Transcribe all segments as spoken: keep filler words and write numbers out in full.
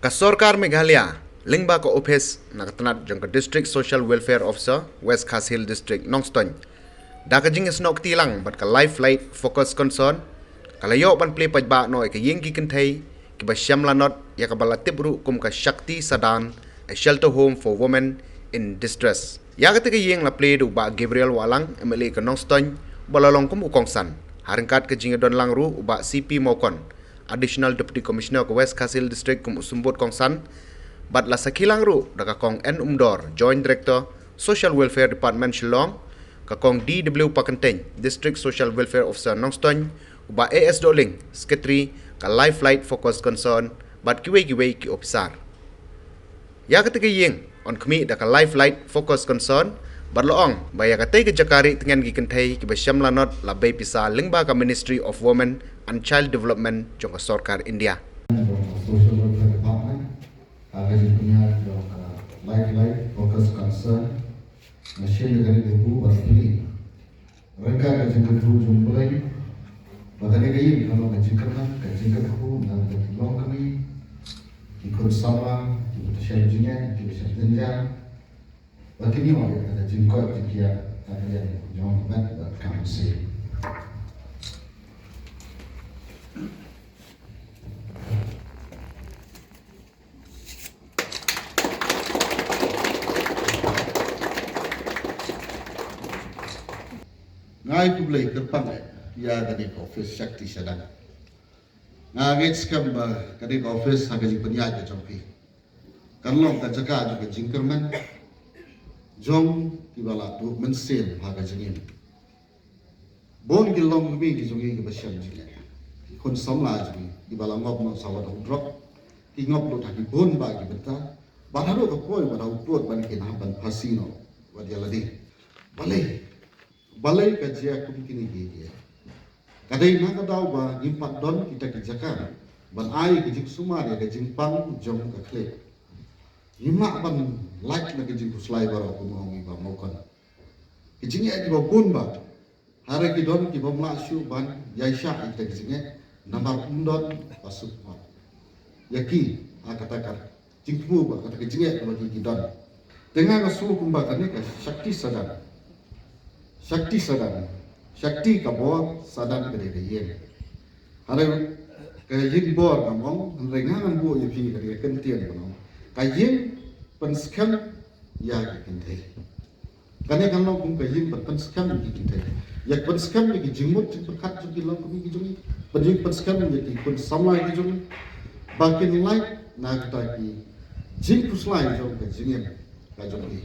Ka sorkar Meghalaya lyngba ka ophis na ka tnat jong ka District Social Welfare Officer, West Khasi Hills District, Nongstoiñ, da ka jingïasnoh kti lang bad ka Life Light Focus Concern, ka la ïoh ban plie paidbah noh ïa ka ïing ki kynthei kiba shem lanot, ïa kaba la tip ruh kum ka Shakti Sadan, a shelter home for women in distress. Ïa kata ka ïing la plie da u Bah Gabriel Wahlang, M L A ka Nongstoiñ, ba la long kum u kongsan. Ha ryngkat ka jingïadon lang ruh u Bah C P Mawkon, Additional Deputy Commissioner ka West Khasi Hills District, kum u symbud kongsan, bad la sakhi lang ruh da ka Kong N Umdor, Joint Director, Social Welfare Department, Shillong, ka Kong D W Pakyntein, District Social Welfare Officer, Nongstoiñ, u Bah A S Dohling, Secretary ka Life Light Focus Concern, bad kiwei kiwei ki ophisar. Ïa kata ka ïing yn khmih da ka Life Light Focus Concern, bad la ong ba ïa katei ka jaka rieh tngen ki kynthei kiba shem lanot la bei pisa lyngba ka Ministry of Women and Child Development jong ka sorkar India. Social Welfare Department, ha ka jingpynïaid jong ka Life Light Focus Concern, nga shim ïa kane ka buh ban plie ryngkat ka jingkyrkhu jong U Blei ba kane ka ïing kan long ka jingkyrmen, ka jingkyrkhu na ka jingkyrkhu ki longkmie, ki khun samla, kiba shem jingeh, kiba shem jynjar, ba kin ïoh ïa ka jingkoit jingkhiah ha ka liang jong ka met bad ka mynsiem. Nga ai khublei kyrpang eh ïa kane ka office Shakti Sadan. Nga ngeit skhem ba kane ka office ha ka jingpynïaid ka jong phi kan long ka jaka jong ka jingkyrmen jong kiba la tuh mynsiem ha ka jingim. Bun ki longkmie ki jong ngi kiba shem jingeh, ki khun samla jong ngi kiba la ngop noh sawa da u drok, ki ngop lut ha ki bun bah ki bynta, bad haduh ka poi bad ha u pud ban kin hap ban phasi noh wat ïa lade. Balei, balei ka jia kum kine ki jia? Ka dei na ka daw ba ngim pat don kita ki jaka ban ai ka jingsumar ïa ka jingpang jong ka khlieh. Ngim lah ban lait na ka jingkhuslai baroh, kum ong i Bah Mawkon. Ki jingeh kiba bun bah, hynrei ki don kibym lah shuh ban ïaishah ïa kita ki jingeh namar ym don ba suk mot ïa ki ha kata ka jingthmu bad kata ka jingeh kaba ki, ki don. Te nga nga sngew kumba kane ka Shakti Sadan, Shakti Sadan, Shakti ka bor, Sadan ka dei ka ïing. Hynrei ka ïing bor ngam ong, hynrei nga ngan buh ïa phi ka dei ka kyntien ban ong ka ïing pynskhem ïa ki kynthei. Kane kan long kum ka ïing ban pynskhem ïa ki kynthei, ïa pynskhem ïa ki jingmut jingpyrkhat jong ki longkmie ki jong ngi, ban ïing pynskhem ïa ki khun samla ki jong ngi ba kin lait na kata ki jingkhuslai jong ka jingim ka jong ki.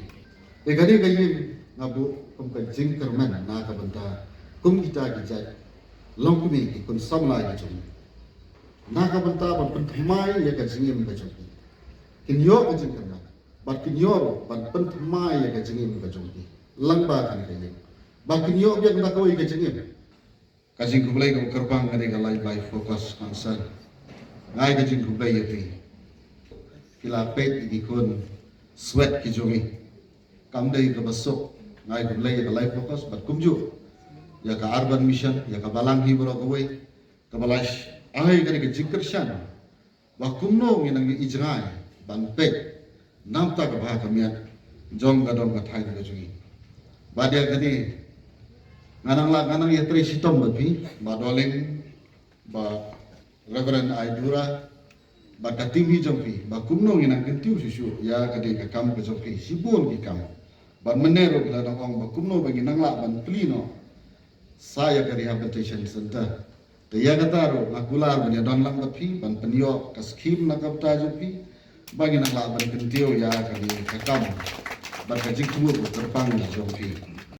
Te kane ka ïing nga buh kum ka jingkyrmen na ka bynta kum kita ki jait longkmie ki khun samla ki jong ngi, na ka bynta ban pynthymmai ïa ka jingim ka jong ki. Kin ïoh ka jingkyrmen bad kin ïoh ruh ban pynthymmai ïa ka jingim ka jong ki lyngba kane ka ïing, ba kin ïoh biang da kawei ka jingim. Ka jingkhublei kaba kyrpang ka dei ka Life Light Focus Concern. Nga ai ka jingkhublei ïa phi, phi la peit ïa ki khun swet ki jong ngi. Kam dei kaba suk, nga ai khublei ïa ka Life Focus bad kumjuh ïa ka Urban Mission, ïa ka Balang hi baroh kawei, kaba la ai ka dei ka jingkyrshan ba kumno ngi nang ïohi jngai ban peit namar ka bha ka miat jong ka dong ka thaiñ ka jong ngi. Bad ïa kane nga nang lah, nga nang ïatrei shitom bad phi, Bah Dohling, Bah Reverend Aidura, bad ka team hi jong phi, ba kumno ngi nang kyntiew shuh shuh ïa kane ka kam ka jong phi, shibun ki kam. Bad mynne ruh phi la nang ong ba kumno ba ngi nang lah ban plie noh sa ïa ka rehabilitation center. Te ïa kata ruh nga kular ban ïadon lang bad phi ban pynïoh ka skhim na ka bynta jong phi, ba ngin nang lah ban kyntiew ïa kane ka kam bad ka jingthmu ka kyrpang jong phi.